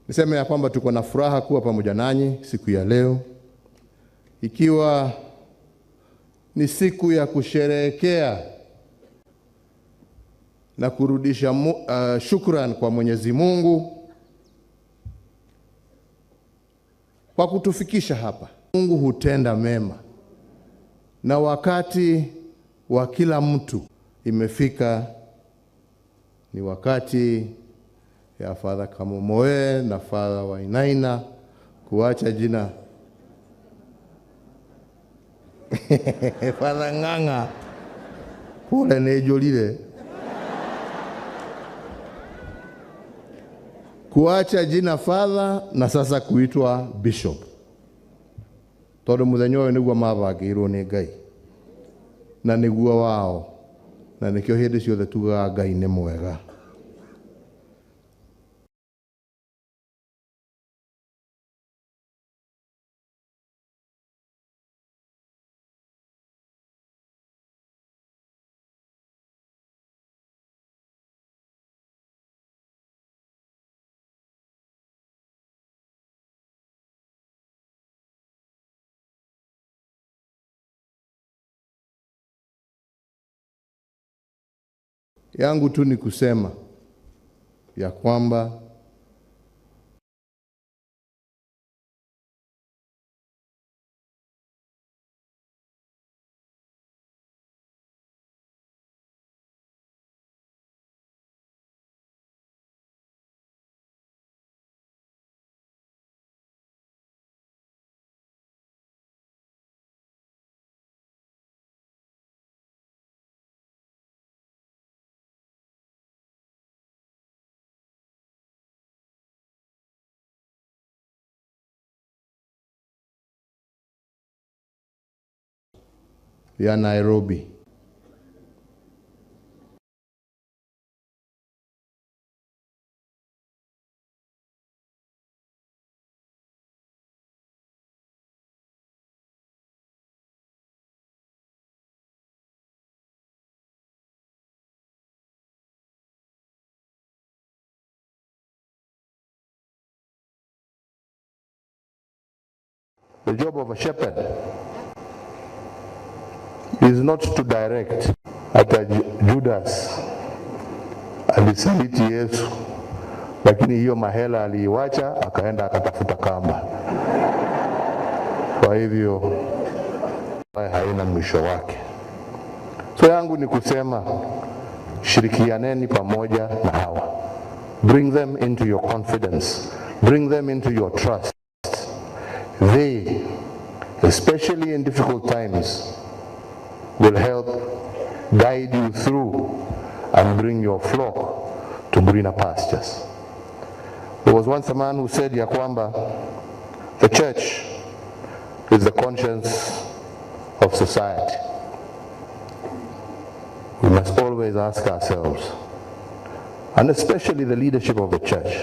Niseme ya kwamba tuko na furaha kuwa pamoja nanyi siku ya leo, ikiwa ni siku ya kusherehekea na kurudisha shukran kwa Mwenyezi Mungu kwa kutufikisha hapa. Mungu hutenda mema, na wakati wa kila mtu imefika. Ni wakati ya Father Kamomoe na Father Wainaina kuacha jina Father Ng'ang'a, pole nejolile, kuacha jina Father na sasa kuitwa Bishop, tondu muthenya uyu niguo mabangirwo ni Ngai na niguo wao, na nikio hindi ciothe tugaga Ngai ni mwega. Yangu tu ni kusema ya kwamba ya Nairobi the job of a shepherd is not to direct. Hata Judas alisaliti Yesu, lakini hiyo mahela aliiwacha akaenda akatafuta kamba. Kwa hivyo haina mwisho wake. So yangu ni kusema shirikianeni pamoja na hawa. Bring them into your confidence. Bring them into your trust. They, especially in difficult times, will help guide you through and bring your flock to greener pastures. There was once a man who said ya kwamba the church is the conscience of society. We must always ask ourselves, and especially the leadership of the church,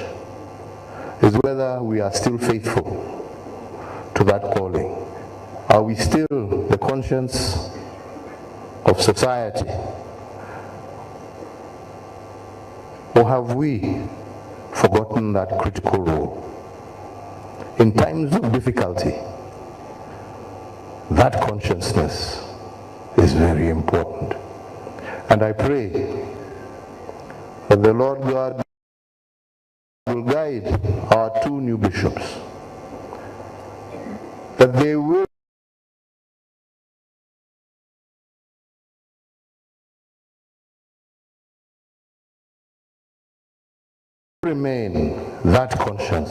is whether we are still faithful to that calling. Are we still the conscience of society? Or have we forgotten that critical role? In times of difficulty, that consciousness is very important. And I pray that the Lord God will guide our two new bishops, that they will remain that conscience,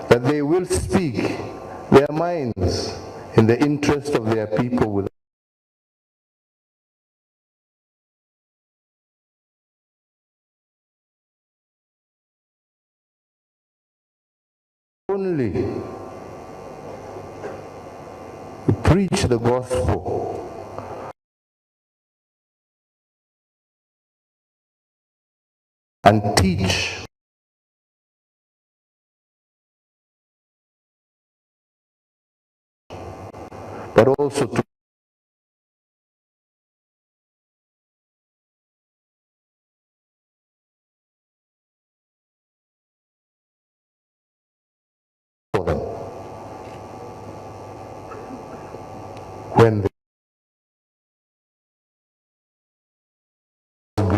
that they will speak their minds in the interest of their people with only preach the gospel and teach but also to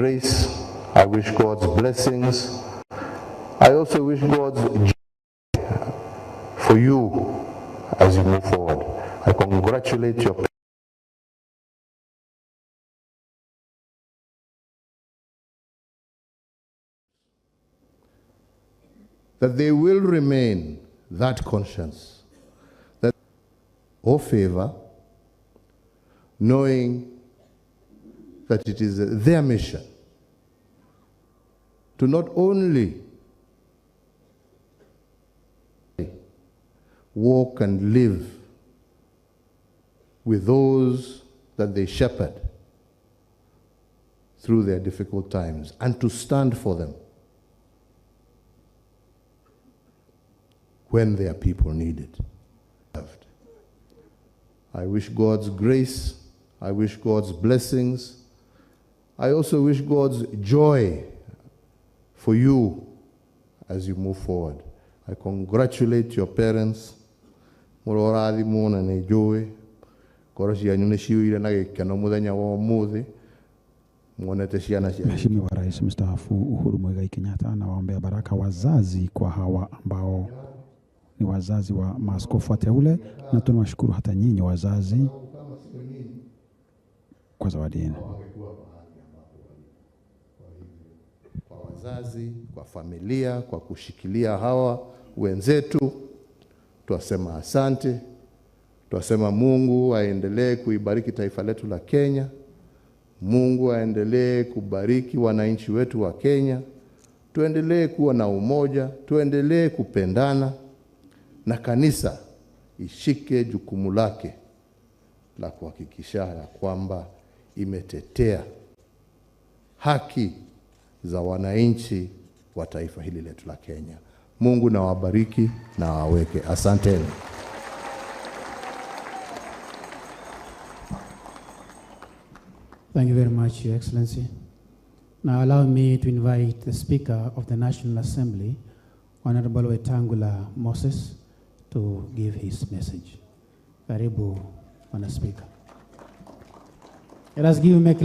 grace. I wish God's blessings. I also wish God's joy for you as you move forward. I congratulate your that they will remain that conscience, that or favor, knowing that it is their mission to not only walk and live with those that they shepherd through their difficult times and to stand for them when their people need it. I wish God's grace, I wish God's blessings, I also wish God's joy for you as you move forward. I congratulate your parents. Mũrorathimwo na nĩ njũĩ ngoro cianyu nĩ ciũire na gĩkeno mũthenya wa ũmũthĩ muonete ciana cianyu. Mheshimiwa Rais Mstaafu Uhuru Muigai Kenyatta anawaombea baraka wazazi kwa hawa ambao ni wazazi wa maaskofu wateule, na tunawashukuru hata nyinyi wazazi kwa zawadi yenu. Kwa wazazi, kwa familia, kwa kushikilia hawa wenzetu, twasema asante. Twasema Mungu aendelee kuibariki taifa letu la Kenya. Mungu aendelee kubariki wananchi wetu wa Kenya. Tuendelee kuwa na umoja, tuendelee kupendana, na kanisa ishike jukumu lake la kuhakikisha ya kwamba imetetea haki za wananchi wa taifa hili letu la Kenya. Mungu na wabariki na awaweke. Asanteni. Thank you very much, Your Excellency. Now allow me to invite the Speaker of the National Assembly, Honorable Wetangula Moses, to give his message. Karibu, Bwana Speaker. Let us give him a